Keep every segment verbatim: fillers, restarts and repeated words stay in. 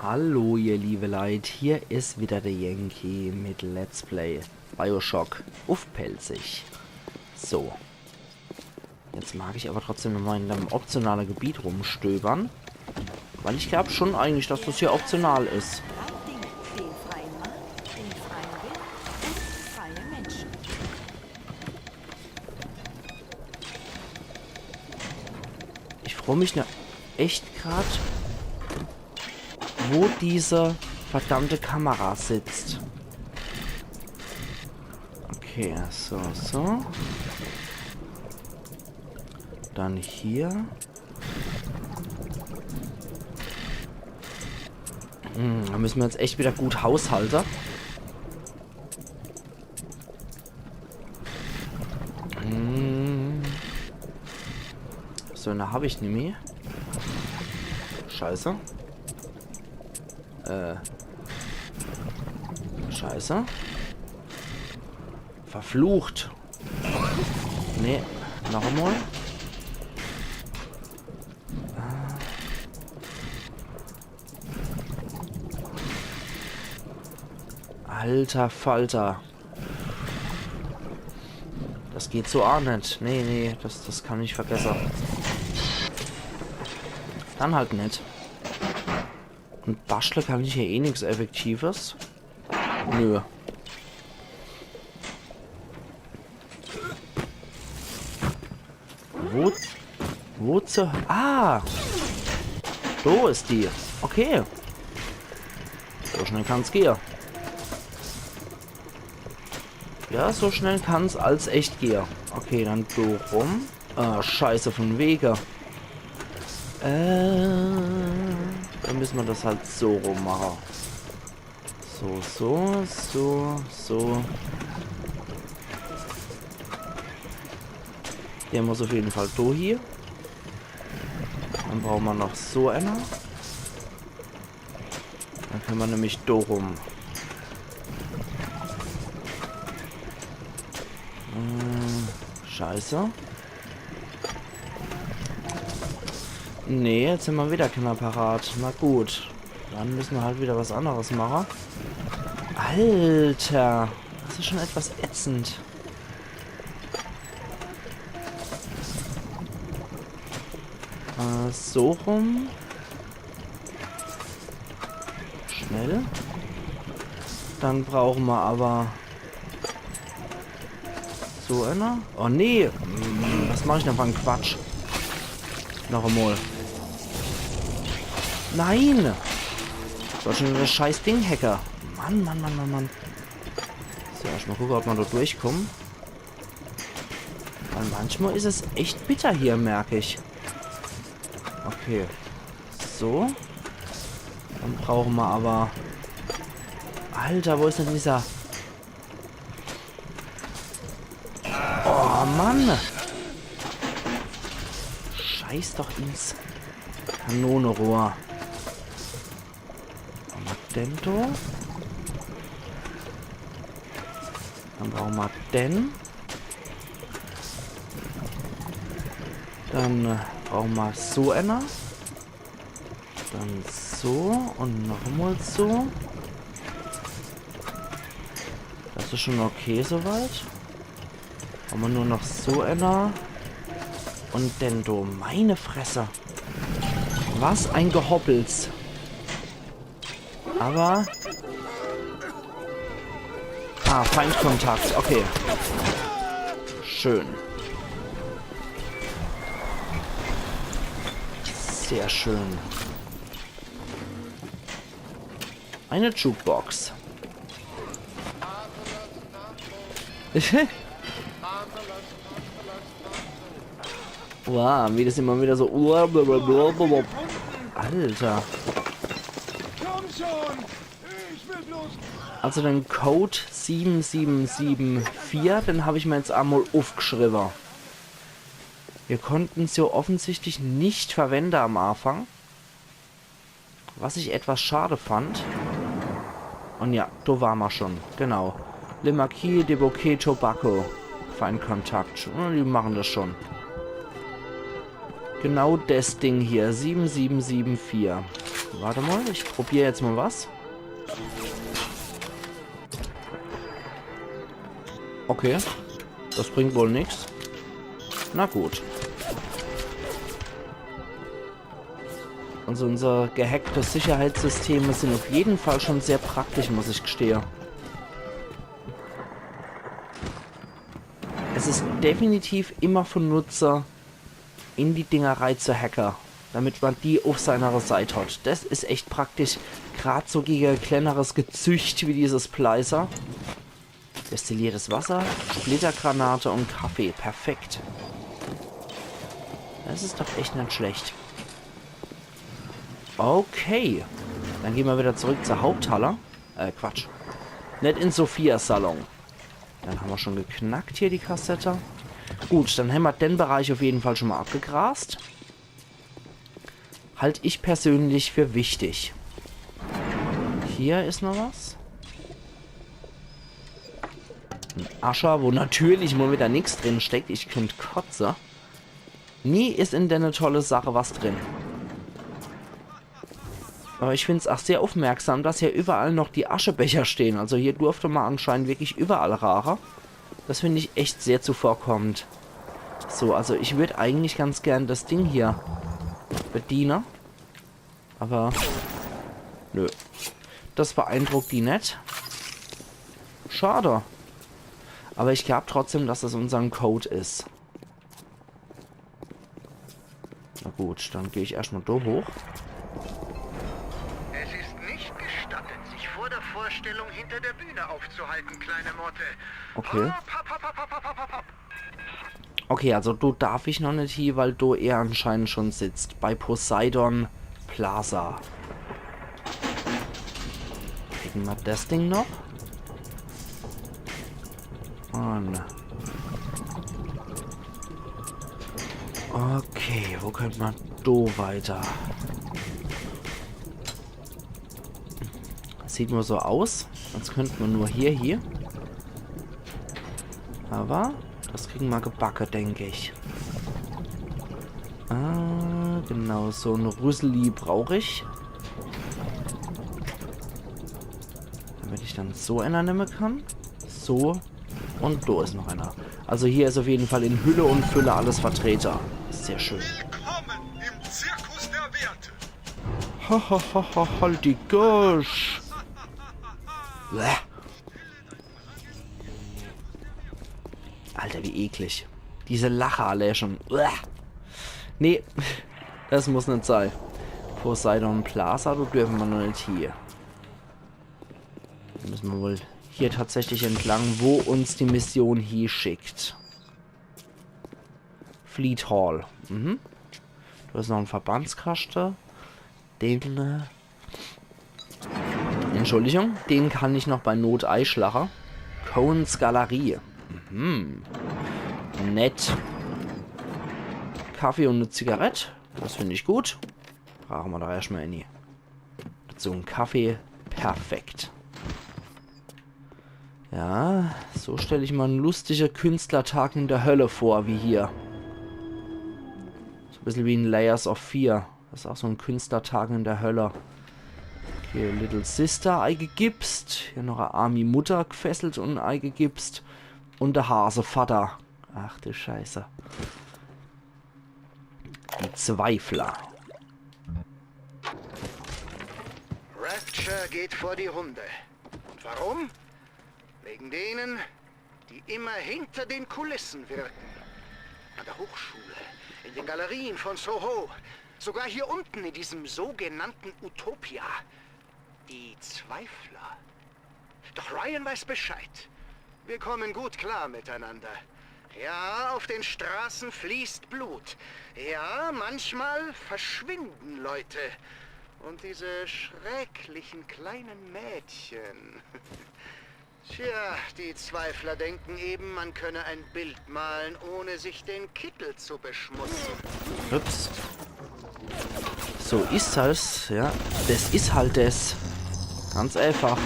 Hallo ihr liebe Leit, hier is wieder der Yankee mit Let's Play BioShock uff Pälzisch. So. Jetzt mag ich aber trotzdem nochmal in dem optionale Gebiet rumstöbern. Weil ich glaub schon eigentlich, dass das hier optional is. Ich froo mich nur echt grad, wo diese verdammte Kamera sitzt. Okay, so, so. Dann hier. Hm, da müssen wir jetzt echt wieder gut haushalte. Hm. So, da hab ich nimmi. Scheiße. Äh. Scheiße. Verflucht. Nee, noch einmal. Alter Falter. Das geht so aa net. Nee, nee, das, das kann ich vergesse. Dann halt net. Und baschtle kann ich hier eh nix Effektives. Nö. Wo? Wo zur... Ah! Do is die. Okay. So schnell kann's gehe. Ja, so schnell kann's als echt gehe. Okay, dann do rum. Ah, scheiße, von wege. Äh, dann müssen wir das halt so rum mache. So, so, so, so. Der muss auf jeden Fall do hier. Dann brauchen wir noch so einer. Dann können wir nämlich do rum. Äh, scheiße. Nee, jetzt haben wir wieder keiner parat. Na gut. Dann müssen wir halt wieder was anderes machen. Alter, das ist schon etwas ätzend. Äh, so rum. Schnell. Dann brauchen wir aber so einer. Oh nee. Hm, was mach ich denn für einen Quatsch? Noch einmal. Nein! Soll schon das scheiß Ding hacke. Mann, Mann, Mann, Mann, Mann. So, erstmal gucken, ob wir da durchkommen. Weil manchmal ist es echt bitter hier, merke ich. Okay. So. Dann brauchen wir aber... Alter, wo ist denn dieser... Oh, Mann! Scheiß doch ins Kanonerohr. Dann brauchen wir den. Dann, äh, brauchen wir so einer. Dann so und noch einmal so. Das ist schon okay soweit. Haben wir nur noch so einer. Und den do. Meine Fresse. Was ein Gehoppels. Aber... Ah, Feindkontakt. Okay. Schön. Sehr schön. Eine Jukebox. Wow, wie das immer wieder so... Alter. Komm schon! Ich will bloß... Also den Code sieben sieben sieben vier, den hab ich mir jetzt einmal aufgeschrieben. Wir konnten's ja offensichtlich nicht verwenden am Anfang. Was ich etwas schade fand. Und ja, da waren wir schon. Genau. Le Marquis de Bouquet Tobacco. Feindkontakt. Ja, die machen das schon. Genau das Ding hier. Sieben sieben sieben vier. Warte mal, ich probier jetzt mal was. Okay. Das bringt wohl nix. Na gut. Also unsere gehackte Sicherheitssysteme sind auf jeden Fall schon sehr praktisch, muss ich gestehe. Es ist definitiv immer von Nutze, in die Dinger rei zu hacke, damit man die auf seiner Seite hat. Das ist echt praktisch, grad so gegen kleineres Gezücht wie dieses Splicer. Destilliertes Wasser, Splittergranate und Kaffee. Perfekt. Das ist doch echt nicht schlecht. Okay. Dann gehen wir wieder zurück zur Haupthalle. Äh, Quatsch. Nicht in Sophias Salon. Dann haben wir schon geknackt hier die Kassette. Gut, dann haben wir den Bereich auf jeden Fall schon mal abgegrast. Halt ich persönlich für wichtig. Hier ist noch was. Ein Ascher, wo natürlich mal wieder nix drin steckt. Ich könnt kotze. Nie ist in denne tolle Sache was drin. Aber ich find's auch sehr aufmerksam, dass hier überall noch die Aschebecher stehen. Also hier durfte man anscheinend wirklich überall raache. Das find ich echt sehr zuvorkommend. So, also ich würd eigentlich ganz gern das Ding hier bediene. Aber nö. Das beeindruckt die net. Schade. Aber ich glaub trotzdem, dass das unsern Code is. Na gut, dann geh ich erstmal do hoch. Es ist nicht gestattet, sich vor der Vorstellung hinter der Bühne aufzuhalten, kleine Motte. Okay. Hopp, hopp, hopp, hopp, hopp, hopp, hopp, hopp. Okay, also do darf ich noch net hie, weil do er anscheinend schon sitzt. Bei Poseidon Plaza. Kriegen wir das Ding noch? Mann. Okay, wo könnte man do weiter? Sieht nur so aus, als könnte man nur hier, hier. Aber das kriegen wir gebacke, denk ich. Ah, genau, so ein Rüsseli brauch ich. Damit ich dann so einer nemme kann. So. Und do is noch einer. Also hier is auf jeden Fall in Hülle und Fülle alles vertrete. Sehr schön. Willkommen im Zirkus der Werte. Ha, ha, ha, ha, halt die Gosch. Bäh. Alter, wie eklig. Diese Lache alle schon. Bäh. Nee, das muss net sei. Poseidon Plaza, do dürfen wir noch net hier. Do müssen wir wohl hier tatsächlich entlang, wo uns die Mission hier schickt. Fleet Hall. Mhm. Do is noch ein Verbandskaste. Den, äh, Entschuldigung, den kann ich noch bei Not eischlache. Cohens Galerie. Mhm. Nett. Kaffee und eine Zigarett. Das find ich gut. Brauchen wir da erstmal nie. Dazu ein Kaffee. Perfekt. Ja, so stell ich mir einen lustigen Künstlertag in der Hölle vor, wie hier. So ein bisschen wie in Layers of Fear. Das is auch so ein Künstlertag in der Hölle. Okay, Little Sister eigegipst. Hier noch eine arme Mutter gefesselt und eigegipst. Und der Hasevater. Ach du Scheiße. Die Zweifler. Rapture geht vor die Hunde. Und warum? Wegen denen, die immer hinter den Kulissen wirken. An der Hochschule, in den Galerien von Soho, sogar hier unten in diesem sogenannten Utopia. Die Zweifler. Doch Ryan weiß Bescheid. Wir kommen gut klar miteinander. Ja, auf den Straßen fließt Blut. Ja, manchmal verschwinden Leute. Und diese schrecklichen kleinen Mädchen. Tja, die Zweifler denken eben, man könne ein Bild malen, ohne sich den Kittel zu beschmutzen. Ups. So is das, ja. Das is halt das. Ganz einfach.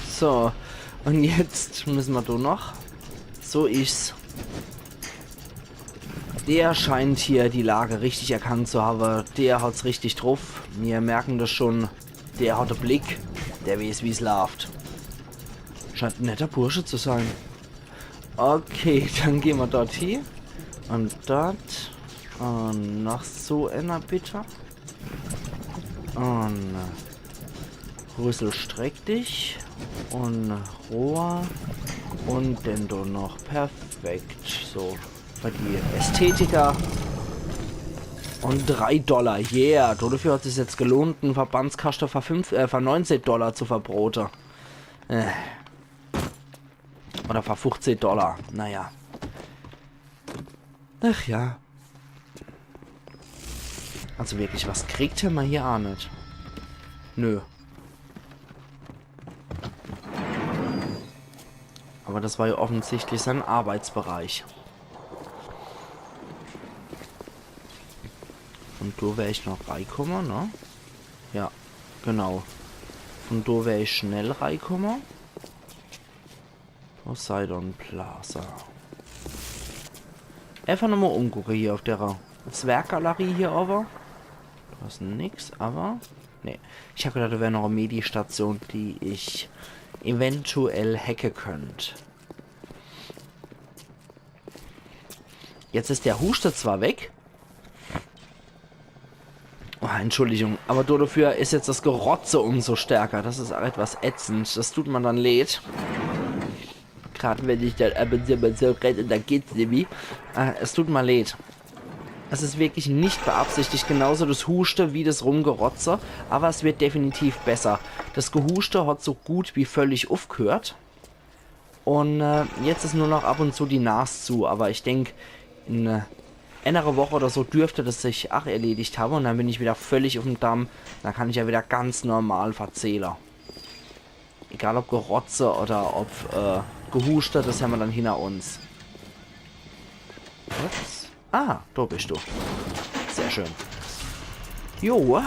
So. Und jetzt müssen wir do noch. So is. Der scheint hier die Lage richtig erkannt zu haben. Der hat's richtig druff. Mir merken das schon. Der hat de Blick. Der weeß, wie's laaft. Scheint en netter Bursche zu sein. Okay, dann gehn mer dort hie. Un dort. Un noch so ener, bitte. Un Rüssel, streck dich. Un Rohr. Un den do noch. Perfekt. So. Für die Ästhetiker. Un drei Dollar. Yeah. Dodefür hat sich's jetzt gelohnt, en Verbandskaschte für fünf, äh, für neunzeh Dollar zu verbrote. Äh. Oder für fuchzeh Dollar. Naja. Ach ja. Also wirklich, was kriegt er mal hier aa net? Nö. Aber das war ja offensichtlich sein Arbeitsbereich. Von do wär ich noch reikomme, ne? Ja, genau. Von do wär ich schnell reikomme. Poseidon Plaza. Einfach nochmal umgucke hier auf der Zwerggalerie hier owwe. Do is nix, aber... Nee. Ich hab gedacht, do wär noch e Medi-Station, die ich eventuell hacke könnt. Jetzt is der Huschte zwar weg. Oh, Entschuldigung, aber do dafür is jetzt das Gerotze umso stärker. Das is aa etwas ätzend. Das tut mer dann leed. Grad wenn ich dann ab und zu mal so rede, dann geht's nimmi. Äh, es tut mer leed. Es is wirklich net beabsichtigt, genauso das Huschte wie das Rumgerotze. Aber es wird definitiv besser. Das Gehuschte hat so gut wie völlig uffgehört. Un, äh, jetzt is nur noch ab und zu die Nas zu, aber ich denk, in, äh, enere Woch oder so dürft das sich aa erledigt habe un dann bin ich wieder völlig uffm Damm. Dann kann ich ja wieder ganz normal verzähle. Egal ob Gerotze oder ob, äh, Gehuschte, das hämmer dann hinner uns. Ups. Ah, do bist du. Sehr schön. Jo.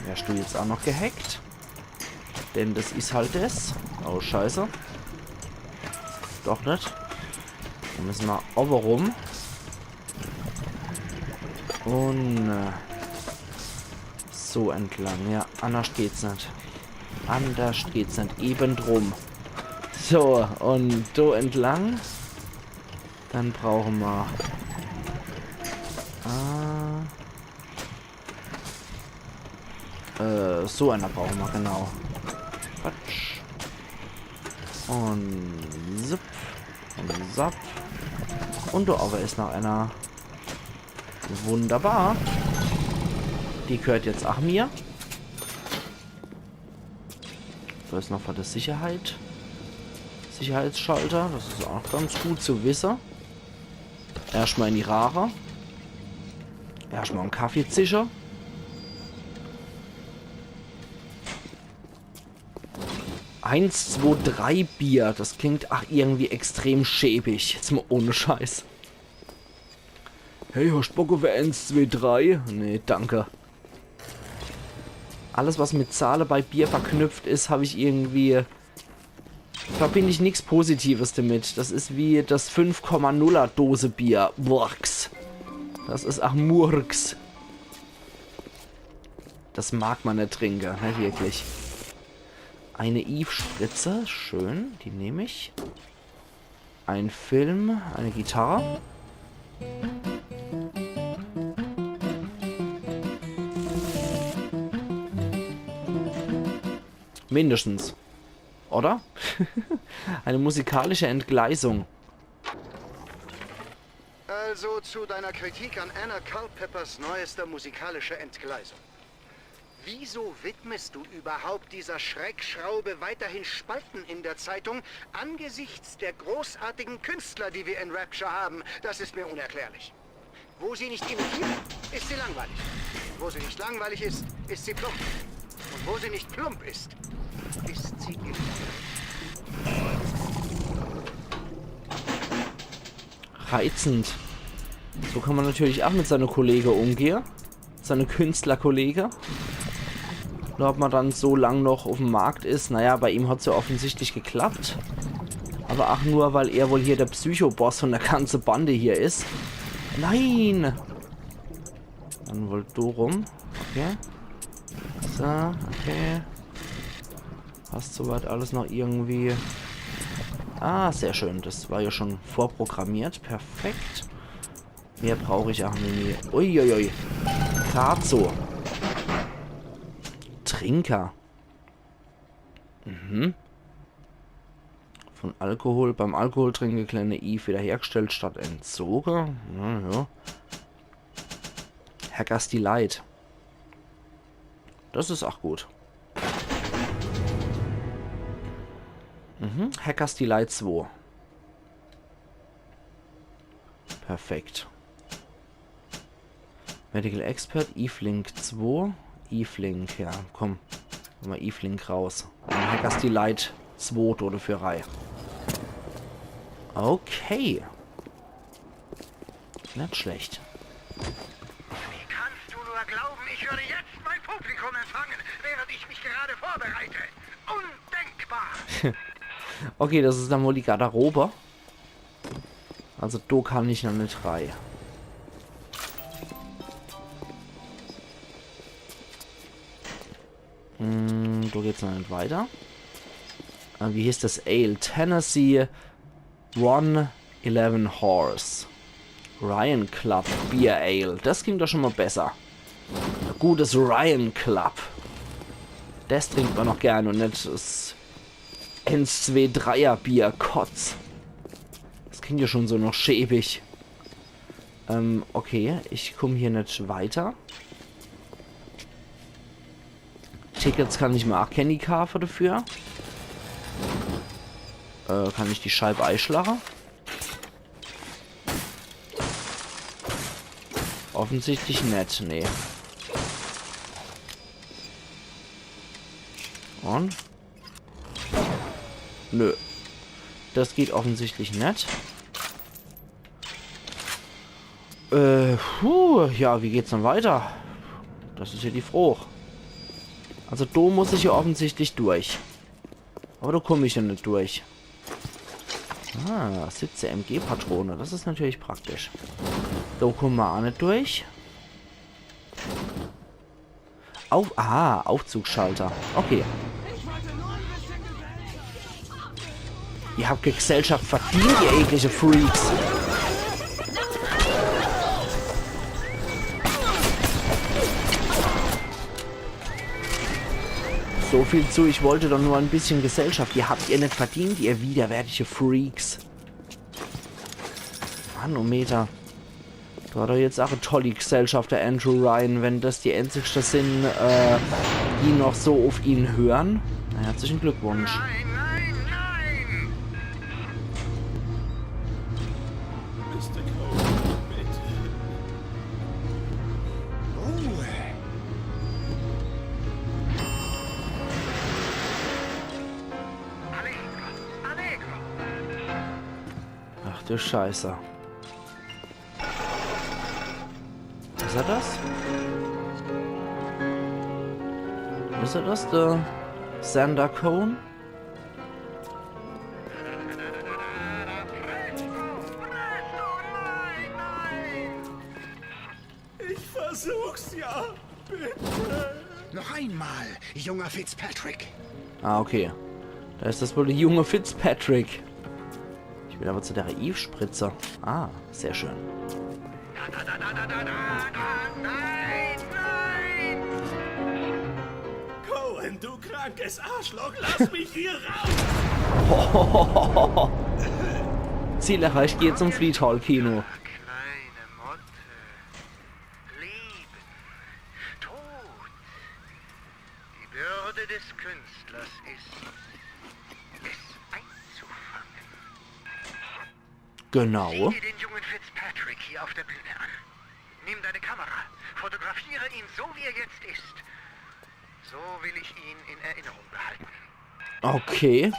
Wärst du jetzt aa noch gehackt? Denn das is halt das. Oh, scheiße. Doch net. Dann müsse mer owwe rum. Un, äh, so entlang. Ja, annerscht geht's net. Annerscht geht's net. Eben drum. So, un do entlang. Dann brauche mer, äh, äh, so ener brauche mer, genau. Quatsch. Un zip. Un zap. Un do owwe is noch ener. Wunderbar. Die gehört jetzt aa mir. Do is noch was für die Sicherheit. Sicherheitsschalter, das is aa ganz gut zu wisse. Erscht mal in die Rare. Erscht mal en Kaffee zische. Eins, zwei, drei Bier, das klingt aa irgendwie extrem schäbig. Jetzt mal ohne Scheiß. Hey, hoscht Bock uff eins, zwei, drei? Nee, danke. Alles, was mit Zahle bei Bier verknüpft is, hab ich irgendwie, verbinn ich nix Positives damit. Das is wie das fünf Komma nuller Dose Bier. Murks. Das is aa Murks. Das mag mer net trinke, ne, wirklich. Eine Eve-Spritze, schön, die nehm ich. Ein Film, eine Gitarre. Mindestens. Oder? Eine musikalische Entgleisung. Also zu deiner Kritik an Anna Culpeppers neuester musikalischer Entgleisung. Wieso widmest du überhaupt dieser Schreckschraube weiterhin Spalten in der Zeitung angesichts der großartigen Künstler, die wir in Rapture haben? Das ist mir unerklärlich. Wo sie nicht imitiert, ist sie langweilig. Wo sie nicht langweilig ist, ist sie plump. Und wo sie nicht plump ist, ist sie gefährlich. Reizend. So kann mer natürlich aa mit seine Kollege umgehe. Seine Künstlerkollege. Nur ob mer dann so lang noch uffm Markt is. Naja, bei ihm hat's ja offensichtlich geklappt. Aber ach nur, weil er wohl hier der Psychoboss von der ganze Bande hier is. Nein! Dann wohl do rum. Okay. So, okay. Passt soweit alles noch irgendwie. Ah, sehr schön. Das war ja schon vorprogrammiert. Perfekt. Mehr brauch ich ach nie. Uiuiui. Grad so. Trinker. Mhm. Von Alkohol, beim Alkoholtrinke kleine Eve wiederhergestellt statt entzoge. Na ja. Hackers Delight. Das is ach gut. Mhm. Hackers Delight zwei. Perfekt. Medical Expert, Eve Link zwei. Eve Link, ja, komm. Mach mol Eve Link raus. Un Hackers Delight zwei do dafür rei. Okay. Net schlecht. Wie kannst du nur glauben, ich würde jetzt mein Publikum empfangen, während ich mich gerade vorbereite? Undenkbar! Okay, das is dann wohl die Garderobe. Also do kann ich noch net rei. Hm, do geht's noch net weiter. Äh, wie heißt das Ale? Tennessee One Eleven Horse. Ryan Club Beer Ale. Das klingt doch schon mal besser. Gutes Ryan Club. Das trinkt man noch gern un net das eins, zwei, dreier Bier. Kotz. Das klingt ja schon so noch schäbig. Ähm, okay, ich komm hier net weiter. Tickets kann ich mer ach kenni kaafe dafür. Äh, kann ich die Scheib eischlache? Offensichtlich net, nee. Un? Nö. Das geht offensichtlich net. Äh, puh, ja, wie geht's dann weiter? Das is ja die Froch. Also do muss ich ja offensichtlich durch. Aber do komm ich ja net durch. Ah, siebzehn M G-Patrone. Das is natürlich praktisch. Do komm mer ach net durch. Auf, ah, Aufzugschalter. Okay. Ihr habt Gesellschaft verdient, ihr eklige Freaks. So viel zu, ich wollte doch nur ein bisschen Gesellschaft. Die habt ihr net verdient, ihr widerwärtige Freaks. Manometer. Do hat er jetzt ach e tolli Gesellschaft, der Andrew Ryan, wenn das die einzigste sin, äh, die noch so auf ihn hören. Na, herzlichen Glückwunsch. Nein, nein, nein! Mister Cohen, bitte. Ruhe! Allegro, allegro! Ach du Scheiße. Is er das? Is er das, der Sander Cohen? Ich versuch's ja, bitte. Noch einmal, junger Fitzpatrick. Ah, okay. Da is das wohl der junge Fitzpatrick. Ich will aber zu der Eve-Spritze. Ah, sehr schön. Nein, nein! Cohen, du krankes Arschloch, lass mich hier raus! Ziel erreicht, geh zum Fleet Hall Kino. Kleine Motte, Leben, Tod. Die Bürde des Künstlers ist, es einzufangen. Genau. Sieh dir den jungen Fitzpatrick hier auf der Bühne an. Nimm deine Kamera, fotografiere ihn so, wie er jetzt ist. So will ich ihn in Erinnerung behalten. Okay.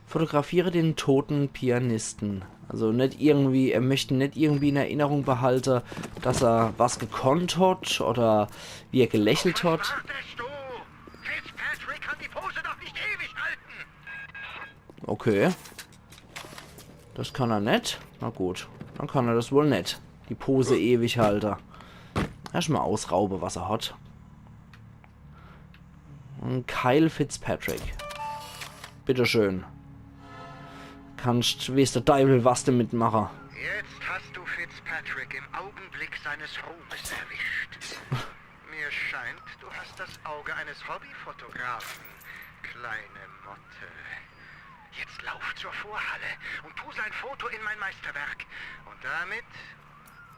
Fotografiere den toten Pianisten. Also net irgendwie, er möchte net irgendwie in Erinnerung behalte, dass er was gekonnt hat oder wie er gelächelt hat. Was wartest du? Fitzpatrick kann die Pose doch nicht ewig halten. Okay. Das kann er net. Na gut, dann kann er das wohl net. Die Pose ewig halte. Erschmal ausraube, was er hat. Und Kyle Fitzpatrick. Bitteschön. Kannst, weeß de Deiwel, was demit mache. Jetzt hast du Fitzpatrick im Augenblick seines Ruhmes erwischt. Mir scheint, du hast das Auge eines Hobbyfotografen, kleine Motte. Jetzt lauf zur Vorhalle und tu sein Foto in mein Meisterwerk. Und damit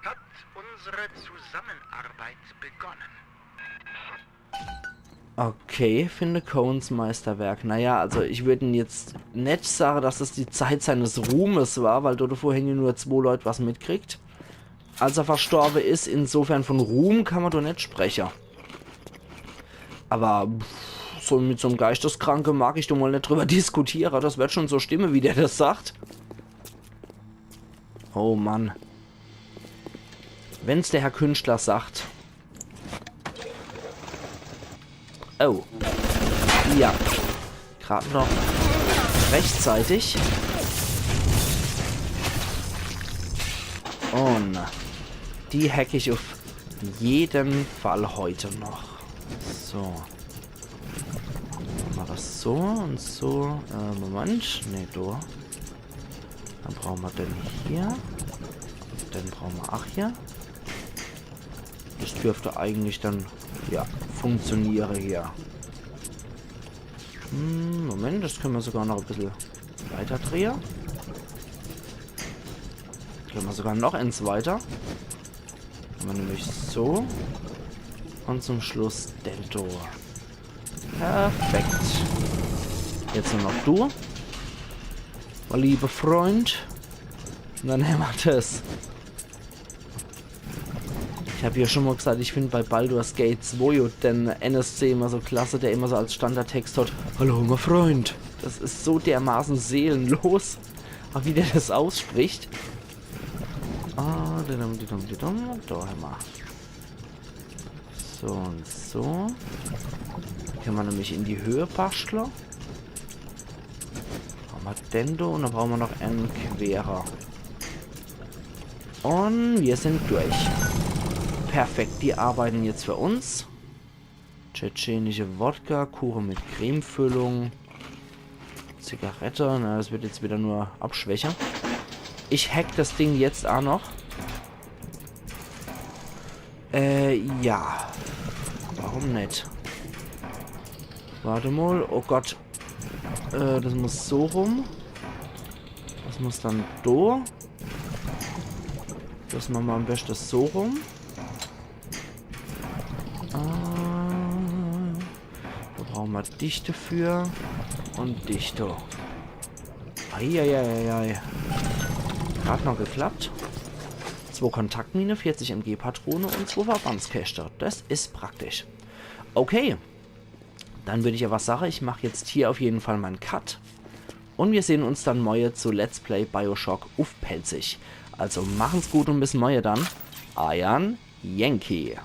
hat unsere Zusammenarbeit begonnen. Okay, finde Coens Meisterwerk. Naja, also ich würd jetzt net sage, dass es die Zeit seines Ruhmes war, weil dort vorhin ja nur zwo Leut was mitkriegt, als er verstorbe is. Insofern von Ruhm kann man doch net spreche. Aber pff, so mit so'm Geisteskranke mag ich doch mal net drüber diskutiere. Das wird schon so stimme, wie der das sagt. Oh Mann. Wenn's der Herr Künstler sagt. Oh. Ja. Grad noch rechtzeitig. Und die hack ich auf jeden Fall heute noch. So. Mach das so und so. Äh, Moment. Nee, do. Dann brauche mer den hier. Den brauche mer ach hier. Das dürfte eigentlich dann, ja, funktioniere hier. Hm, Moment, das können mer sogar noch e bissel weiter drehe. Können mer sogar noch ens weiter. Kann mer nämlich so. Und zum Schluss den do. Perfekt. Jetzt nur noch du. Mein lieber Freund. Und dann hämmer das. Ich hab ja schon mal gesagt, ich find bei Baldur's Gate zwo jo den N S C immer so klasse, der immer so als Standardtext hat: „Hallo, mein Freund.“ Das is so dermaßen seelenlos. Aber wie der das ausspricht. Ah, didum, didum, didum. Da hämmer. So und so. Kann mer nämlich in die Höhe baschtle. Brauche mer den do und dann brauche mer noch en Querer. Und wir sind durch. Perfekt, die arbeiten jetzt für uns. Tschetschenische Wodka, Kuchen mit Cremefüllung. Zigarette, na, das wird jetzt wieder nur abschwächer. Ich hack das Ding jetzt auch noch. Äh, ja. Warum net? Warte mal, oh Gott. Äh, das muss so rum. Das muss dann do. Das mache mer am besten so rum. Äh, da brauche mer dich dafür. Und dich do. Eieieiei. Grad noch geklappt. Zwo Kontaktmine, vierzig M G Patrone und zwo Verbandskäschte. Das is praktisch. Okay. Dann würd ich ja was sage, ich mach jetzt hier auf jeden Fall mein Cut. Und wir sehen uns dann morje zu Let's Play Bioshock uff Pälzisch. Also machen's gut und bis morje dann. Eiern Yankee.